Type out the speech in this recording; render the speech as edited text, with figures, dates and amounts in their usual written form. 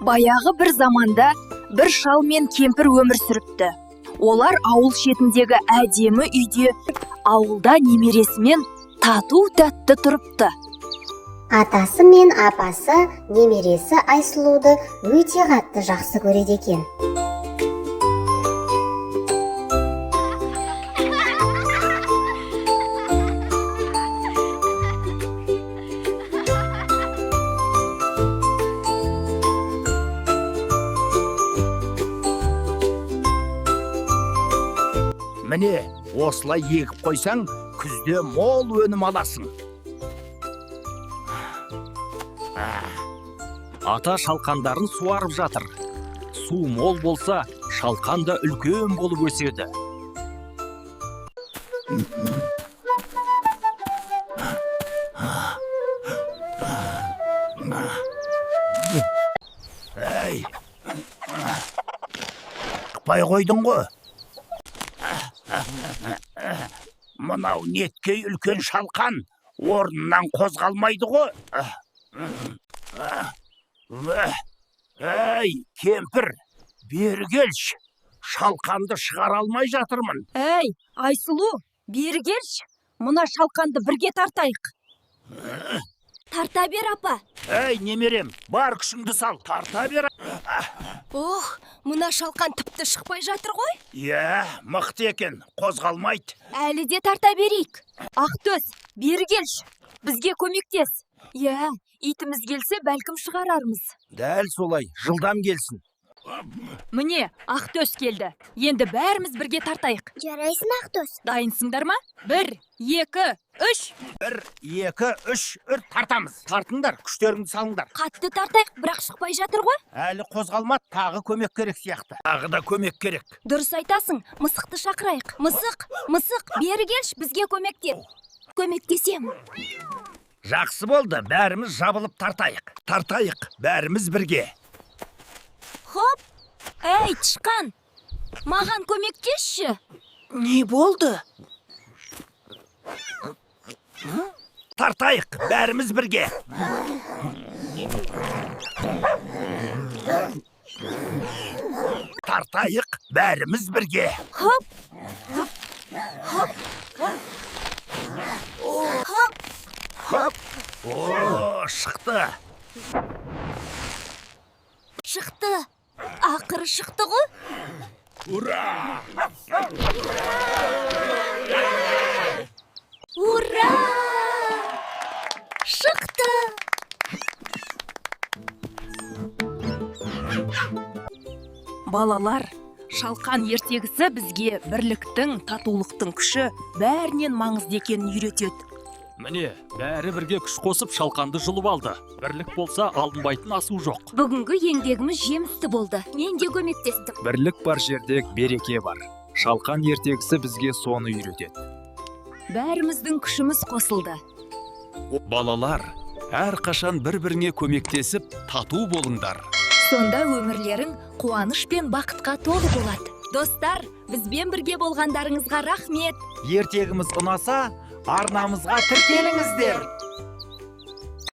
Баяғы бір заманда бір шал мен кемпір өмір сүріпті. Олар ауыл шетіндегі әдемі үйде ауылда немересімен тату-тәтті тұрыпты. Атасы мен апасы немересі Айсұлуды өте қатты жақсы көреді екен. Міне, осылай егіп қойсаң, күзде мол өнім аласың. Ата шалқандарын суарып жатыр. Су мол болса, шалқан да үлкен болып өседі. Әй, шықпай қойдың ғой. Мынау неткей үлкен шалқан, орнынан қозғалмайды ғой. Әй, кемпір, бері келші. Шалқанды шығара алмай жатырмын. Әй, Айсұлу, бері келші. Мына шалқанды бірге тартайық. Тарта бер, апа. Әй, немерем, бар күшіңді сал, тарта бер. Ох, мына шалқан тіпті шықпай жатыр ғой. Иә, мықты екен, қозғалмайды. Әлі де тарта берейік. Ақтөс, бері келші. Бізге көмектес. Иә, итіміз келсе, бәлкім шығарармыз. Дәл солай, жылдам келсін. Міне, Ақтөс келді. Енді бәріміз бірге тартайық. Жарайсың, Ақтөс. Дайынсыңдар ма? 1, 2, 3. 1, 2, 3, үр тартамыз. Тартыңдар, күштеріңді салыңдар. Қатты тартайық, бірақ шықпай жатыр ғой. Әлі қозғалмады, тағы көмек керек сияқты. Тағы да көмек керек. Дұрыс айтасың, мысықты шақырайық. Мысық, мысық, бері келші, бізге көмектес. Көмектесем. Жақсы болды, бәріміз жабылып тартайық. Тартайық, бәріміз бірге. Хоп! Әй, тышқан! Маған көмектесші. Не болды? Тартайық, бәріміз бірге. Тартайық, бәріміз бірге. Хоп! Хоп! Хоп! О, шықты. Шықты. Ақыры шықты ғой. Ура! Ура! Шықты! Балалар, шалқан ертегісі бізге бірліктің, татулықтың күші бәрінен маңызды екенін үйретеді. Міне, бәрі бірге күш қосып шалқанды жұлып алды. Бірлік болса, алынбайтын асу жоқ. Бүгінгі еңбегіміз жемісті болды. Мен де көмектестім. Бірлік бар жерде береке бар. Шалқан ертегісі бізге соны үйретеді. Бәріміздің күшіміз қосылды. Балалар, әрқашан бір-біріңе көмектесіп, тату болыңдар. Сонда өмірлерің қуаныш пен бақытқа толы болады. Достар, бізбен бірге болғандарыңызға рахмет. Ертегіміз ұнаса, арнамызға тіркеліңіздер.